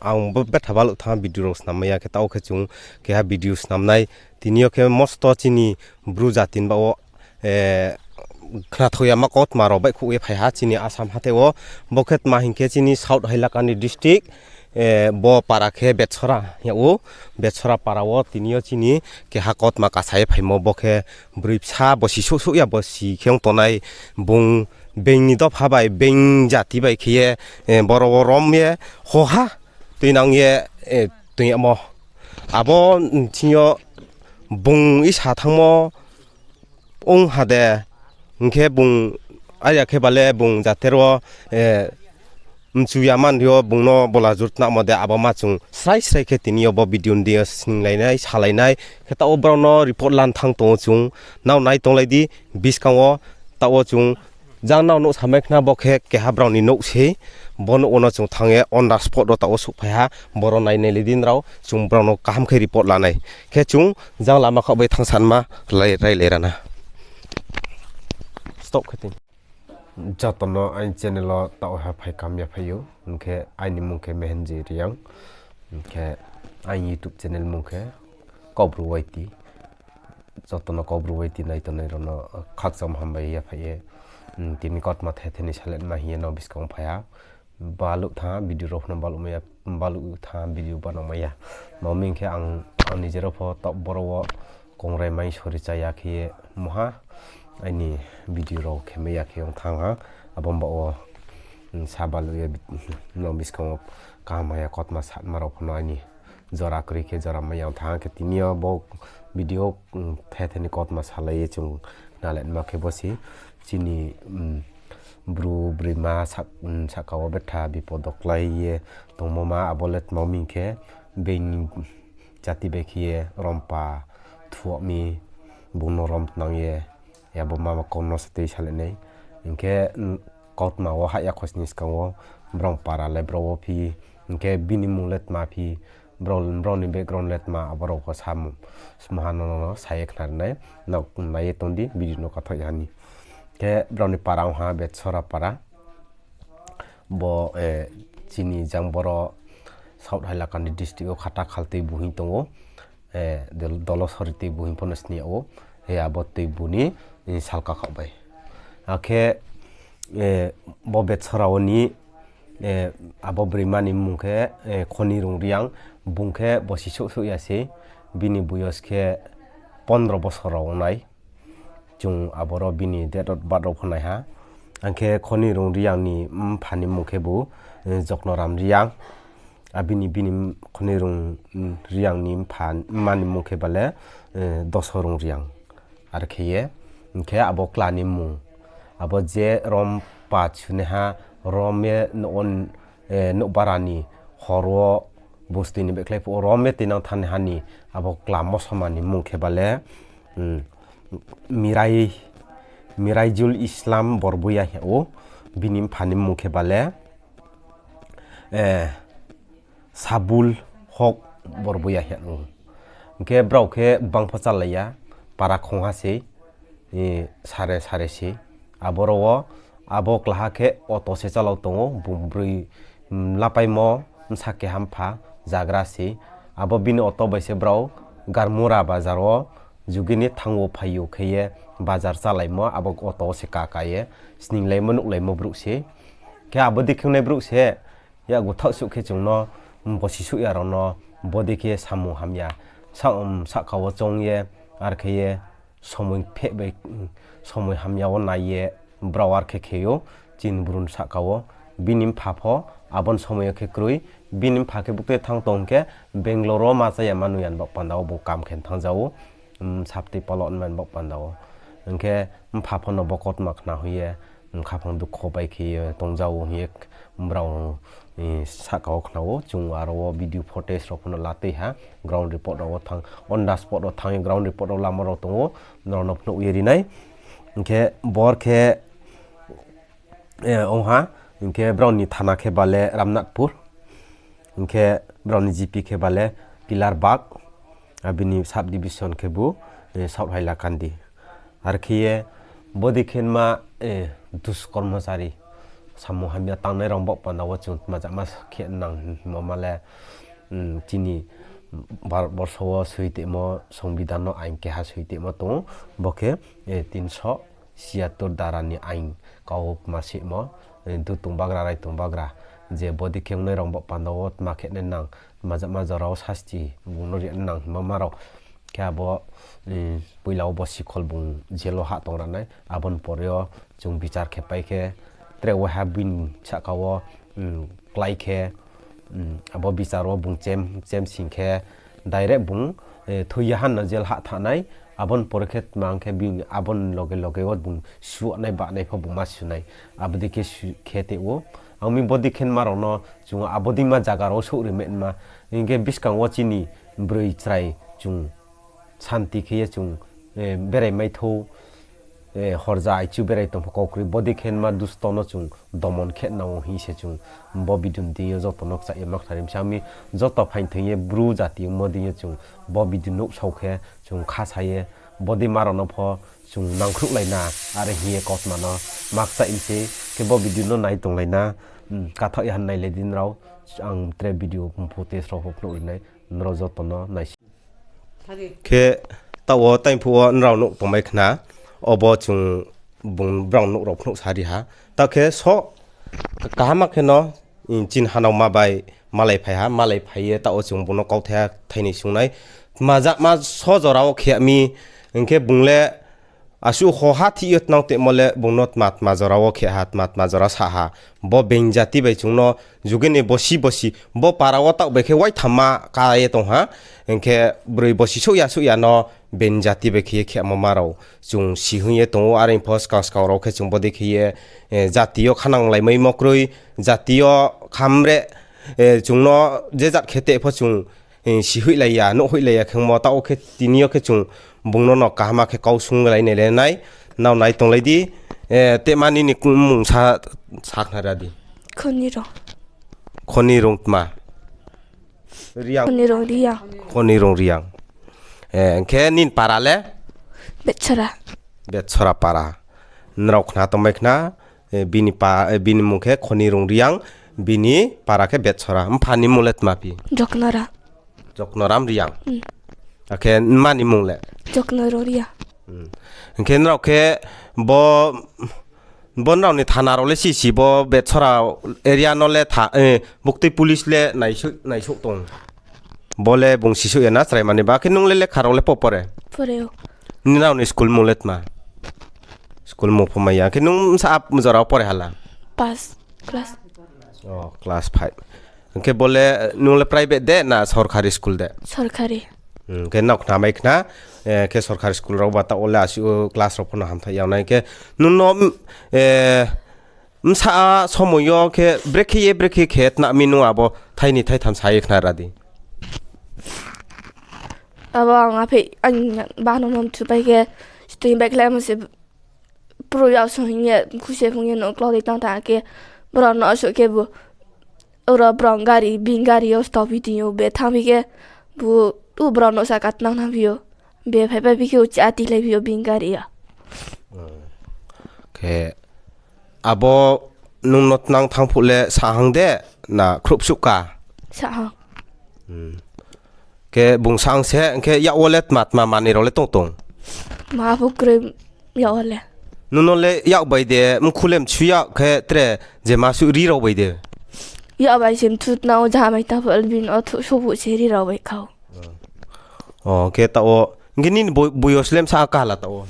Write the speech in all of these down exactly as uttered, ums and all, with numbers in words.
Ang bo betha baluh thanng video rao snam mai ya khe, taoh khe chung keha video snam nai. Tini yo khe mosto chini Bru jati ni baoh wo, eh, khnathao yama kautma rao baihkhouh ye phai ha chini Assam hathái wo. Bo khe tma hing khe chini South Hailakandi district, eh, bo para khe Betsora hing yag ou. Betsora para wo tini yo chini keha kautma kasa ye phaimo, bo khe broi bsa bosi souh souh ya bosi khe ong tongnai, bung being ni dopha bai, being jati bai khe ye, eh, boro wo rom ye, hoha tuinang ye, eh, toing yagmo. Abo, mm, ching yo bung isa thanngmo ong ha de, hing khe bung aya khe bale bung jater wo, eh, mchu ya man yo bung no bola jur tnamo de, abo ma chung srai srai khe tini yo bo video ni deing yo sninglai nai, salai nai. Khe taoh wo brao no report lan thanng tong ou chung, nrao nai tonglai di, buskang wo taoh wo chung jang nrao nouh samai khna bo khe keha brao ni nouh sei, bo nouh wo no chung thanng ye on the spot wo taoh wo souhphai ha, boro nai nai le di nrao, chung brao no kaham khe report la nai. Khe chung jang lama khaoh bai thanng sanma lai, railai ra na. Stop khe tini. Joto no aini channel wo taoh ha phai kaham ya phai ou, hing khe aini mmung khe Mehenjoi Reang, hing khe aini YouTube channel mmung khe Kaubru Y T. Joto no Kaubru Y T nai tongnai rao no khakchang hambai ya phai ye, mm, tini kautma the the ni saletma hing ye nrao buskang phai ha. Baluh thanng video rao pho no baluh mai ya, baluh thanng video banang mai ya. Tma hing khe ang, ang nije rao pho taoh boro wo kongrai mai sori cha ya khe ye mungha aini video rao khe mai ya khe ong thanng ha. Abo ni baoh wo, mm, sa baluh ye, mm, nrao buskang wo kaham hamya kautma satma rao pho no aini jora kroi khe jora mai ya ong thanng khe tini yo bo video, mm, the the ni kautma salai ye chung khnaletma khe bo se chini, mm, Bru broima sak-, mm, sahka wo betha bipod wo klái ye tongmo ma abo le tma hing khe being jati bai khe ye rompa thuoh mi bung no rom tnang ye, abo ma kau no se tui salai nai. Hing khe, mm, kautma wo hah ya khosni skang wo brao para le brao wo phi, hing khe bini mmung le tma phi, brao, brao ni background le tma, abo rao pho sam, smaha no, no, no sa ye khnari nai, nrao nai ye tong di video no kathoih ha ni. Khe brao ni para ong ha Betsora para. Bo, eh, chini jang boro South Hailakandi district wo Khatakhaltui buhing tong ou, eh, Dol-, Dolosori tui buhing pho no sni yag ou, eh, abo tui bu ni, eh, salka khaoh bai. Akhe, eh, bo Betsora wo ni, eh, abo broima ni mmung khe, eh, Khonirung Reang, bung khe bosi souh souh ya se, bini boyos khe pondro bosor rao ong nai. Chung aboro bini date of birth rao pho nai ha. Ang khe Khonirung Reang ni mpha ni mmung khe bu, eh, Joknoram Reang. Abini, bini Khonirung, mm, Reang ni mpha, mma ni mmung khe bale, eh, Dosorung Reang. Ar khe ye, hing khe abo kla ni mmung. Abo je rom pa chunaiha, rom ye nouh, eh, nouhbara ni hor wo bustui ni bekhlai phuh wo rom ye tuinang thanngnaiha ni abo kla mosoma ni mmung khe bale, mm, Mirai, Miraijul Islam Borbuya hing yag ou, bini mpha ni mmung khe bale, eh, Sabul Hok Borbuya hing yag ou. Hing khe brao khe gbang pho chálai ya, para khongha se, eh, sare sare se. Aboro wo, abo klaha khe auto se chálao tong ou, bung broi, mm, lapaimo bsa keha mpha, zagra se. Abo bini auto bai se brao Garmura bazar wo jugini thanng wo phai ou khe ye bazar chálaimo, abo auto wo se kaka ye, sninglaimo nuhlaimo brouh se. Khe abo dei khe ongnai brouh se, yakgu thaoh suh khe chung no, bosi suh ya rao no, bodei khe samung hamya, sa-, um, sahka wo choung ye, ar khe ye, somoi pheh bai, somoi hamya wo nai ye, brao ar khe khe ou, chini Bru ni sahka wo, bini mpha pho, abo ni somoi yo khe kroi, bini mpha khe buktui thanng tong khe, Bangalore wo ma chaya ma nuh ya ni baoh panda wo bung kam khe thanng ja ou, um, saptui palo nma ni baoh panda wo. Hing khe mpha pho no bo kautma khna hoih ye, khaphang dukho bai khe ye tong ja ou hing ye brao, eh, sahka wo khna ou, chung aro wo video footage rao pho no la tui ha, ground report rao wo thanng, on the spot rao thanng ye ground report rao lamo rao tong ou, nrao no phnuh ye ri nai. Hing khe bor khe, eh, ong ha, hing khe brao ni thana khe bale Ramnathpur, hing khe brao ni G P khe bale Pilarbagh, abini sub division khe bu, eh, South Hailakandi. Ar khe ye bodei khe ma, eh, duskormochari, Samung hamya tangnai rao baoh panda wo chung tma jama khe nang hingmo ma le, chini Bharat borso wo soi tongmo, songbidhan no ain keha soi tongmo tong ou, bo khe tinso siyatur dara ni ain kau ma simo, dutung bagra, raitung bagra, je bodei khe ongnai rao baoh panda wo tma khe nai nang, tma jama jora wo sasti bung no ri nang hingmo ma rao. Khe abo, poila wo bo sikhol bung jail wo hah tong ra nai, abo ni pore wo chung bichar khe pai khe, tre waiha bini sahka wo klái khe, abo bichar wo bung chem, chem sing khe, direct bung, thoi ya ha no jail hah thanng nai, abo ni pore khe tma hing khe bini abo ni loge loge wo bung suh nai, bahnai pho bung ma su nai, abo dei khe su khe tong ou. Ang mi bodei khe nma rao no chung abo dei ma zaga rao souh ri ma nma, hing khe buskang wo chini broi chrai chung santi khe ye chung berai mai thou, horja aichu berai tong pho kau kroi, bodei khe nma dusto no chung domon khe nang ou hing se chung bo video ni deing yo joto no kchaih ye ma khnari mi sa mi, joto phaing thoing ye Bru jati ongmo deing yo chung bo video nuhsao khe chung kha sa ye, bodei ma rao no pho chung nangkhruhlai na, are hing ye kautma no ma kchaih mi se, khe bo video no nai tonglai na, kathaoh ya ha nailai di nrao, ang tre video mphu te srao pho phnuh ri nai, nrao joto no naisi. Khe taoh wo taingphuh wo nrao nuh tongmai khna, obo chung bung brao nuh rao phnuh sa ri ha. Taoh khe so kaham khe no, chini hanaoma bai malaiphai ha, malaiphai ye taoh wo chung bung no kauthai ha, thainoi sung nai. Tma jama so jora wo khe mi, hing khe bung le asuh hoha thih yo tnang tongmo le bung no tma tma jora wo khe ha, tma tma jora sa ha. Bo being jati bai chung no juge ni bosi bosi, bo para wo taoh bai khe waithamma ka ye tong ha. Hing khe broi bosi souh ya souh ya no being jati bai khe ye khemo ma rao chung si hoih ye tong ou, are pho skang skang rao khe chung bodei khe ye, jati yo khananglaimai mo kroi, jati yo khamre, chung no je jat khe te pho chung si hoihlai ya, nuh hoihlai ya khemo, taoh wo khe tini yo khe chung bung no no kaham khe kau sunglai nai le nai, nrao nai tonglai di, tma nini mmung sa, sa khnari di. Khonirung. Khonirung tma? Khonirung Reang. Khonirung Reang. Hing khe nini para le? Betsora. Betsora para. Nrao khna tongmai khna, bini mmung khe Khonirung Reang, bini para khe Betsora. Mpha ni mmung le tma phi? Joknoram. Joknoram Reang. Akhe mma ni mmung le? Joknoram Reang. Hing khe nrao khe bo, bo nrao ni thana rao le sisi bo Betsora area no le, buktui police le naisouh tong? Bo le bung sisouh ya na chraimani ba. Khe nung le lekha rao le po pore? Nrao ni school mmung le tma? School mmung pho mai ya. Khe nung bsa jora wo pore hala? Class five. Hing khe bo le, nung le private de na sorkari school de? Sorkari. Khe nrao khnamai khna, khe sorkari school rao ba taoh wo le asuh class rao pho no hamthaih ya nai khe, nung no bsa somoi yo khe brekhe ye brekhe khe tna mi nung abo thaini thaitham sa ye khnari di. Abo ang aphei, ang bahno no mthupai khe, stui baikhlaimo se, pru yag song hing ye, khuise phung ye no klou dei tang tang khe, brao no asuh khe bo, oro brao gari, bini gari yo stophi tong ou, be thanngphi khe, bo, u brao no sahka tnang thanngphi ou, be phaipai phi khe, u chá tilai phi ou bini gari yo. Khe, abo nung no tnang thanng phuh le sahang de, na khruhsuh ka? Sahang. Khe bung sahang se, hing khe yak wo le tma tma manoi rao le tong tong? Ma pho kroi yak wo le. Nung no le yak bai de, mkhu le mchu yak khe tre je ma suh ri rao bai de? Yak bai se mthu tnang ou, jaha mai ta phuh le bini othu souh phuh se ri rao bai khau. Khe taoh wo, hing khe nini boyos le bsa kala taoh wo?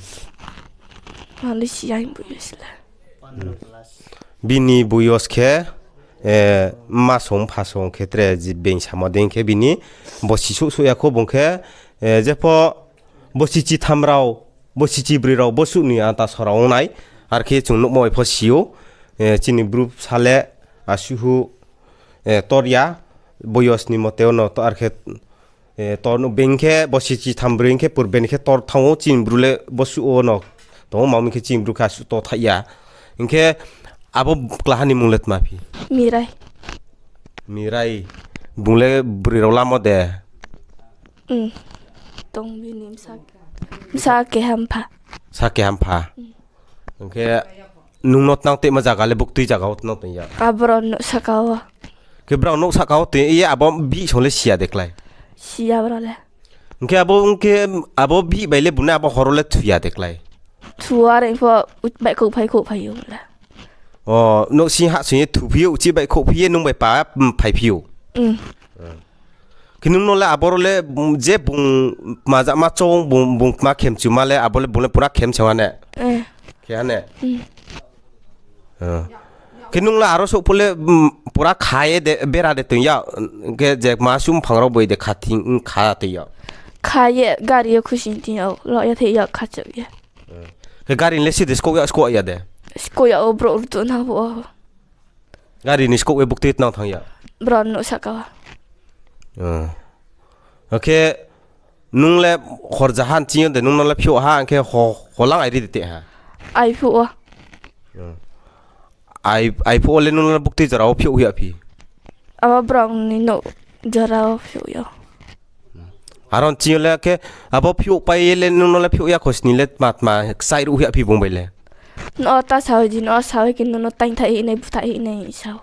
Bini boyos khe, mma song mpha song khe tre je being samo dei khe bini bosi souh souh ya khou bung khe, jepho bosi chitham rao, bosi chibroi rao, bosuh ni anta sora ong nai, arkhe chung nuhmo bai pho si ou, chini bru bsa le asuh hu, tor ya, boyos ni mote wo no to arkhe, tor no being khe bosi chitham broi hing khe purbe ni khe tor thanng ou, chini bru le bosuh wo no tong ou, ma mi khe chini bru khe asuh to thaih ya. Hing khe abo klaha ni mmung le tma phi? Mirai. Mirai. Bung le broi rao lamo de? Tong bini bsa, bsa keha mpha. Bsa keha mpha. Hing khe Nung no tnang tongma zaga le buktui zaga wo tnang tong ya? Aboro nouh sahka wo. Khe brao nouh sahka wo tong ye abo bihsong le si ya de klái? Si ya brao le. Hing khe abo, hing khe abo bih bai le bung no abo hor wo le thu ya de klái? Thu are pho, baihkhouh phai khouh phai ou le. O, nouhsing hahsoing ye thuphi ou, uchih baihkhouh phi ye nung bai pa, mm, phai phi ou. Khe nung no le aboro le, mm, je bung tma jama choung, bung, bung tma khemchuma le, abo le bung le pura khem se ha ne? Khe ha ne? Khe nung le aro souh phuh le, mm, pura kha ye de, bera de tong ya, khe je ma sumphang rao boi de kha thing, mm, kha tong ya. Kha ye gari yo khusi thing ya, lo ya thei ya kha chouh ye. Khe gari ni le si de skouh ya, skouh ya de? Skouh ya o, brouh rtuh nang phuh o. Gari ni skouh ye buktui tnang thanng ya? Brao nouh sahka wo. Akhe nung le hor jaha nching yo de nung no le phiouh ha, hing khe ho-, holang ai ri de te ha? Ai phuh o. Ai, ai phuh o le nung no le buktui jora wo phiouh ya phi? Abo brao ni nouh jora wo phiouh ya. Aro nching yo le khe abo phiouh pai ye le nung no le phiouh ya khosni le tma tma kchai ruh ya phi bung bai le? No ta sao di, no sao khe nung no taingthaih hinai, búthaih hinai sao.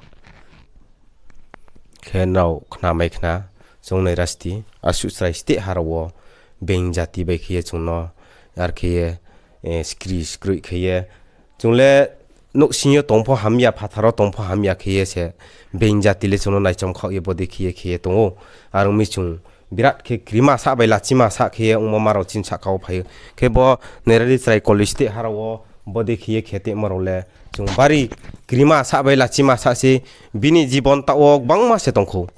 Khe nrao khna mai khna, chung nai rasti, asuh chrai steh ha rao wo, being jati bai khe ye chung no, ar khe ye, eh, skri skroih khe ye, chung le nouhsing yo tong pho hamya, phathar wo tong pho hamya khe ye se, being jati le chung no naichom khaoh ye bodei khe ye khe ye tong ou. Are ong mi chung birat khe krima sah bai lachima sah khe ye ongmo ma rao chini sahka wo phai ou. Khe bo nairari chrai college steh ha rao wo bodei khe ye khe tongmo rao le chung bari krima sah bai lachima sah se bini jibon taoh wo gbangma se tong khou.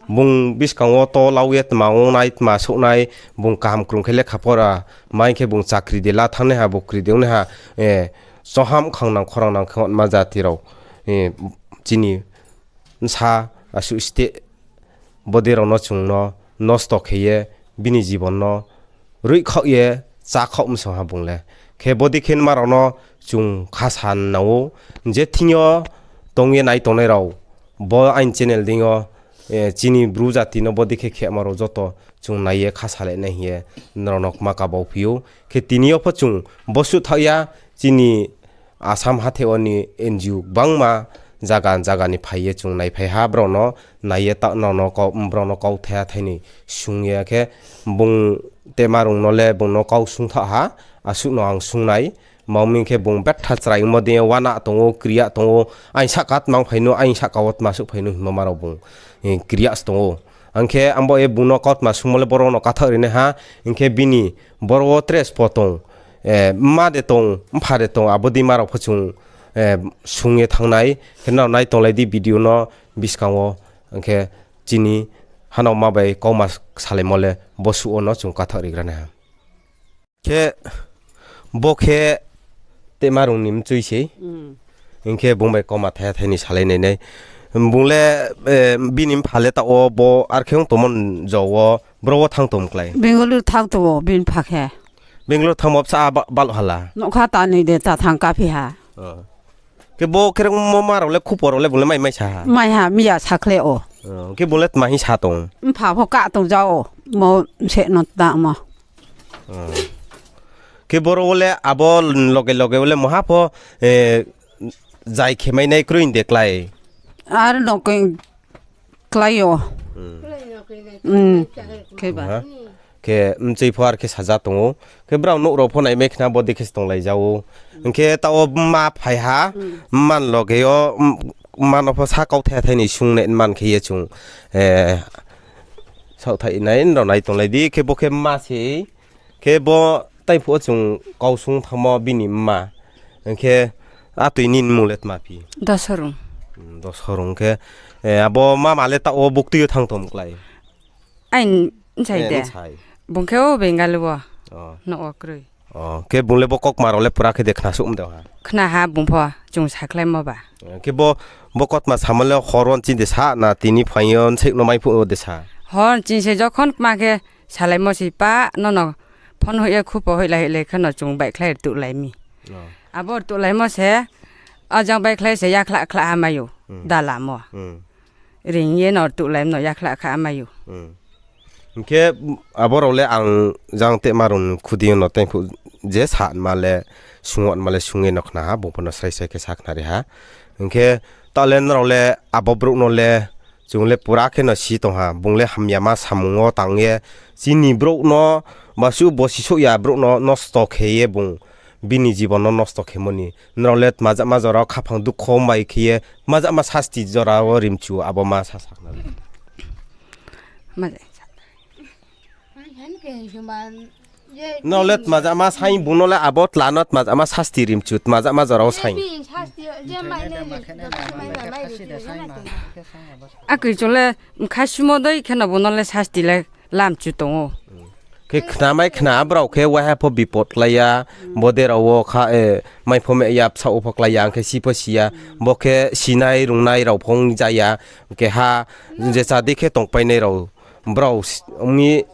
Bung buskang wo to lau ye tma ong nai, tma souh nai, bung kaham krung khe lekha pora, mai khe bung chakri de la thanngnaiha, bukri de ongnaiha, eh, choham khangnang khorang nang khe hotma jati rao, eh, chini bsa asuh steh bodei rao no chung no nosto khe ye bini jibon no ruihkhaoh ye chakhaoh msong ha bung le. Khe bodei khe nma rao no chung khasa nang ou, je thing yo tong ye nai tongnai rao, bo aini channel deing yo, eh, chini Bru jati no bodei khe khema rao joto chung nai ye khasa le nai hing ye nrao no kma kabau phi ou. Khe tini yo pho chung bosuh thaoh ya, chini Assam hathe wo ni N G O gbangma zaga zaga ni phai ye chung naiphai ha, brao no nai ye ta-, nrao no kau-, brao no kauthai ha thai ni sung ye khe bung tema rung no le bung no kau sung thaoh ha, asuh no ang sung nai, ma ong mi khe bung betha chrai ongmo dei ye uana tong ou, kri ya tong ou, aini sahka tma ong phai nou, aini sahka wo tma souh phai nou hingmo ma rao bung, eh, kri ya se tong ou. Ang khe ang bo ye bung no kautma sungmo le boro no kathaoh ri nai ha, hing khe bini boro wo tres pho tong, eh, mma de tong, mpha de tong, abo dei ma rao pho chung, eh, sung ye thanng nai, khe nrao nai tonglai di video no buskang wo, hing khe chini hanao ma bai kauma salaimo le bosuh wo no chung kathaoh rigra nai ha. Khe bo khe tema rung ni mchui sei. Hing khe bung bai kauma thaiha thai ni salai nai nai. Bung le, eh, bini mpha le taoh wo bo ar khe ong tongmo jo wo, bro wo thanng tong klái? Bangalore thanng tong ou, bini mpha khe. Bangalore thanngmo bsa ba-, bal hala? Nougkha ta ni de ta thanng kaphi ha. Khe bo khe rungmo ma rao le, khupo rao le bung le mai mai sa ha? Mai ha, miya sakhle ou. Khe bung le tma hing sa tong? Mpha pho kah tong jao, mo se no tamo. Khe boro wo le abo loge loge wo le maha pho, eh, zai khe mai nai kroi de klái? Ar no khe klái ou. Khe ba. Khe mchui pho ar khe saja tong ou. Khe brao nouh rao pho nai mai khna bodei khe se tonglai ja ou. Hing khe taoh wo mma phai ha, mma ni loge yo, m-, mma no pho sa kauthai thai ni sung nai man khe ye chung, eh, saohthai nai, nrao nai tonglai di, khe bo khe mma sei, khe bo taiphuh wo chung kau sung thanngmo bini mma, hing khe atoi nini mmung le tma phi? Dosorung. Dosorung khe, eh, abo mama le taoh wo buktui yo thanng tong klái? Aini bsai de. Bung khe o Bengali wo. Nouh wo kroi. Khe bung le bo kautma rao le pura khe de khnasuh mde ha? Khna ha bung pho, chung sakhlaimo ba. Khe bo, bo kautma samo le hor wo nching de sa na tini phaing yo nseih no mai phuh wo de sa? Hor nching se jokhon kma khe salaimo se pa, nono phone hoih ye khupo hoihlai hoihlai kheno chung baihkhlai rtuhlai mi. Abo rtuhlaimo se, ajang baihkhlai se yakhlah khlah ha mai ou, dalamo. Reing ye no rtuhlaimo no yakhlah khah ha mai ou. Hing khe abo rao le ang jang tema rung khudi no tei phuh je sa nma le, sung nma le sung ye no khna ha, bung pho no srai srai khe sa khnari ha. Hing khe ta le nrao le abo brouh no le chung le pura khe no si tong ha, bung le hamyama samung wo tang ye chini brouh no, ba suh bosi souh ya brouh no nosto khe ye bung bini jibon no nosto khemo ni. Nrao le tma jama jora wo khaphang dukho bai khe ye tma jama sasti jora wo rimchu abo ma sa sa khnari. Nrao le tma jama saing bung no le abo tla no tma jama sasti rimchu tma jama jora wo saing. Akoi chung le mkha sumo dei khe no bung no le sasti le lamchu tong ou. Khe khnamai khna brao khe waiha pho bipot klái ya, bodei rao wo kha, mai pho meh ya, bsaoh wo pho klái ya, ang khe si pho si ya, bo khe sinai rungnai rao pho ong ja ya, keha jesa dei khe tongpainai rao, brao ong mi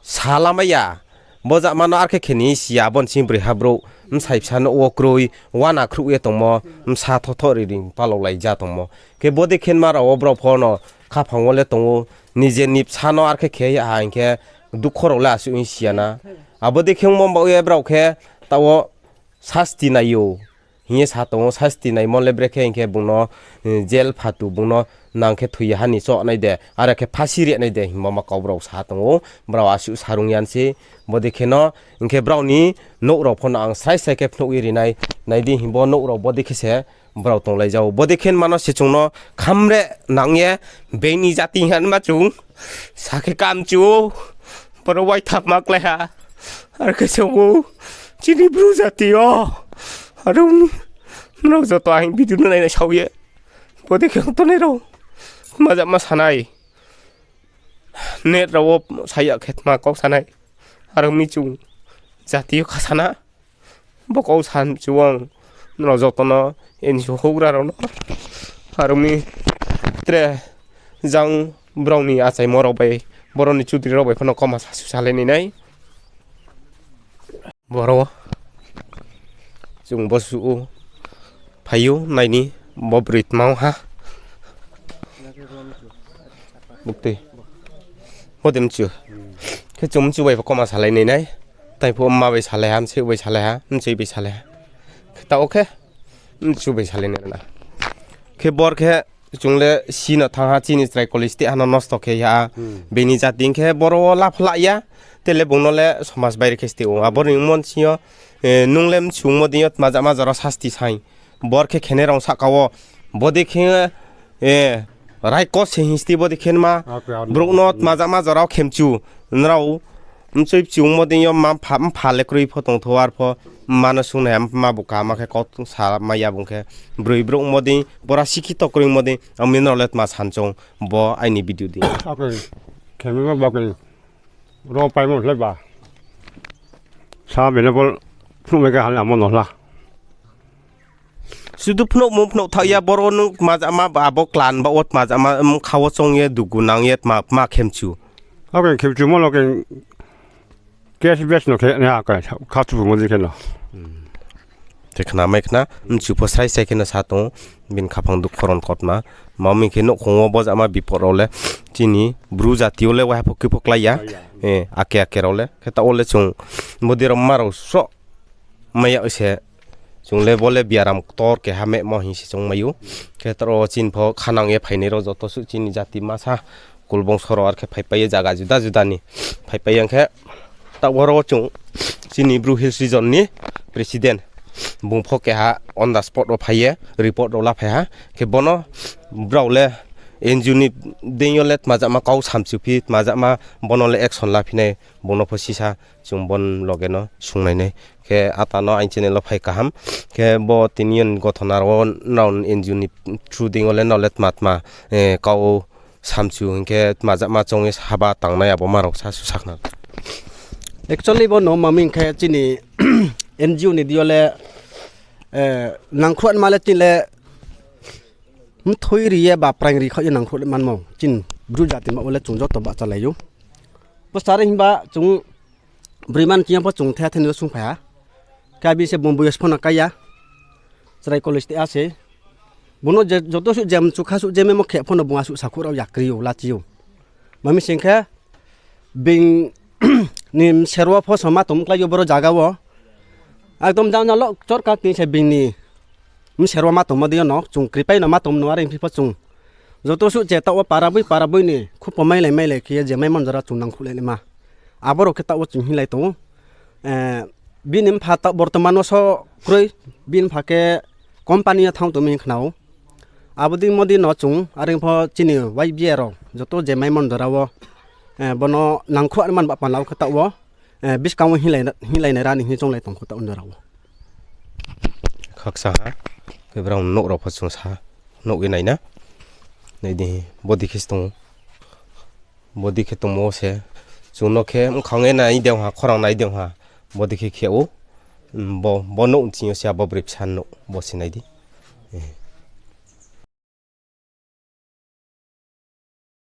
sa lamai ya, bo jama no ar khe khe ni si ya, abo ni sing broiha brouh, bsai bsa nouh wo kroi, uana khruh ye tongmo, bsa thothoh ri ri palao lai ja tongmo. Khe bodei khe nma rao wo brao pho no khaphang wo le tong ou, nije ni bsa no ar khe khe ya ha hing khe dukho rao le asuh hing si ya na. Abo dei khe ongmo baoh ye brao khe taoh wo sasti nai ou hing ye sa tong ou, sasti naimo le brekhe hing khe bung no, jail phatu bung no nang khe thoi ya ha ni choh nai de, are khe phasi ri nai de hingmo ma kau brao sa tong ou, brao asuh sa rung ya se, bodei khe no, hing khe brao ni nouh rao pho no ang srai srai khe phnuh ye ri nai, nai di hing bo nouh rao bodei khe se brao tonglai ja ou, bodei khe nma no se chung no khamre nang ye, bini jati hingma chung, sa khe kamchu ou, boro waithama klái ha, ar khe chung ou, chini Bru jati yo, aro nrao joto aini video no nainai sao ye, bodei khe tongnai rao, tma jama sanai, net rao wo sa ya khe tma kau sanai, aro mi chung jati yo kha sana, bo kau san chu ang nrao joto no, N G O houhgra rao no, aro mi tre jang brao ni achaimo rao bai, boro ni chudri rao bai pho no kauma sasu salai nai nai. Boro wo chung bo suh ou, phai ou nai ni, bo broi tma ong ha. Buktui. Bo de mchu. Khe chung mchu bai pho kauma salai nai nai. Tai phuh mma bai salai ha, msei bai salai ha, mchoi bai salai ha. Khe taoh khe mchu bai salai nai na. Khe bor khe chung le si no thanng ha, chini chrai college te ha no nosto khe ya. Bini jati hing khe boro wo lapha la ya. Te le bung no le somaj baire khe ste ou. Abo ni mon sing yo, nung le mchungmo dei yo tma jama jora sasti saing. Bor khe khenai rao sahka wo. Bodei khe, raikos se hing sti bodei khe nma. Brouh no tma jama jora wo khe mchu. Nrao mchoi mchu ongmo dei yo mma mpha, mpha le kroi pho tong thou arpho. Mma no sungnai ha, mma bu kaham khe kau sa mai ya bung khe. Broi brouh ongmo dei, bora sikhi to kroi ongmo dei. Ami nrao le tma san chung bo aini video dei. Khe mi ma ba khe. Ro paimo le ba. Sa bene bol phnuh mai khe hal amo no hla. Sudu phnuh mung phnuh thaoh ya boro nung tma jama abo klan ba wo tma jama mkha wo chong ye dugu nang ye tma, tma khe mchu. Abo khe mchu mo lo khe case base no khe na kha, kha chu mo dei khe no. Te khna mai khna, mchu pho srai srai khe no sa tong ou, bini khaphang dukho ron kotma. Mami khe nouhkhong wo bo jama bipot rao le, chini Bru jati yo le waiha pho khe pho klái ya. Ake ake rao le, khe taoh wo le chung, bodei rao mma rao sroh mai ya se, chung le bo le biaram ktor keha mehmo hing se chung mai ou. Khe taoh wo chini pho khanang ye phainai rao joto suh chini jati masa, kulbongso rao ar khe phaipai ye zaga juda juda ni phaipai ya khe, taoh boro wo chung chini Bru Hills Region ni president, bung pho keha on the spot wo phai ye report rao la phai ha. Khe bono brao le N G O ni deing yo le tma jama kau samchu phi, tma jama bono le action la phi nai, bung no pho sisa chung bon loge no sungnai nai. Khe ata no aini channel wo phai kaham. Khe bo tini yo ni gothona rao wo nrao N G O ni through deing yo le nrao le tma tma kau samchu hing khe tma jama chong ye haba tangnai abo ma rao sa su sakna. Actually bo no mami hing khe chini N G O ni deing yo le nangkhruh ma le chini le mthoi ri ye ba praing ri khaoh ye nangkhruh manmo chini Bru jati ma wo le chung joto bahchalai ou. Bo sari himba chung broi man chini pho chung the the ni yo sungphai ha. Khe abi se bung boyos pho no kai ya. Chrai college te a se. Bung no je joto suh je mchu kha suh je memo khe pho no bung asuh sakhouh rao yakri ou, lachi ou. Mami sing khe Being ni mser wo pho so ma tong klái yo boro zaga wo. Ekdom jang jang lo chorka tini se being ni mser wo ma tongmo dei yo no chung kripai no ma tong no are phi pho chung. Joto suh che taoh wo para boi para boi ni khupo mailai mailai khe ye je maimo jora chung nangkhouhlai naima. Abo rao khe taoh wo chung hinglai tong ou. Bini mpha taoh bortoman wo so kroi, bini mpha khe company yo thanng tongmi hing khna ou. Abo dei mo dei no chung are pho chini Y B A rao joto je maimo jora wo, bono nangkhouh naima ni ba panda wo khe taoh wo, buskang wo hinglai nai ra ni hing chounglai tong kho taoh jora wo. Khaksa ha, khe brao nouh rao pho chung sa, nouh ye nai na. Nai di, bodei khe se tong ou. Bodei khe tongmo wo se. Chung no khe mkhang ye nai dei ha, khorang nai dei ha. Bodei khe khe ou. Bo, bo nouh ching yo se abo broi bsa nouh, bo se nai di.